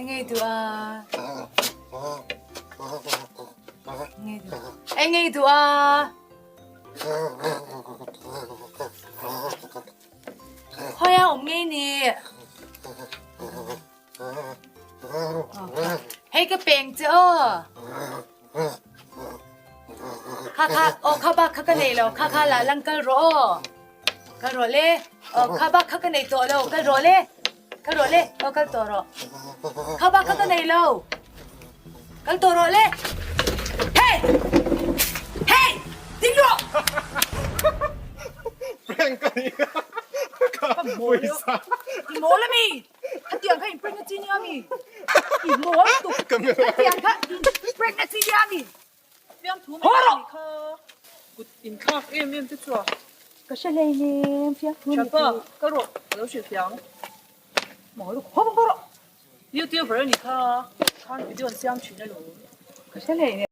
Enge i duh a? Enge i duh a? Khawi a awm ngei ni? Hei ka peng che aw. Kha kha aw kha bak kha ka nei lo kha kha la lang kal rawh aw. Kal rawh le. Aw kha bak kha ka nei tawh lo kal rawh le. Kal rawh le aw kal tawh rawh. Kha bak kha ka nei lo. Kal tawh rawh le. Hey! Hey! Ding rawh! Prank ka ni ka pawisa. I mawl a mi? Khatiang kha in prank na chi nia mi? I mawl tuk. Khatiang kha in prank na chi nia mi? Fiamthu mai a nih kha. Kut inthlak em em te chu a. Ka hre hlei nem fiamthu ni Thianpa, ka rawh ka lo hrilh fiang. Mawl tuk haw bawk rawh. Youtuber a nih kha, khan video an siam thin alawm. Ka hre hlei nem.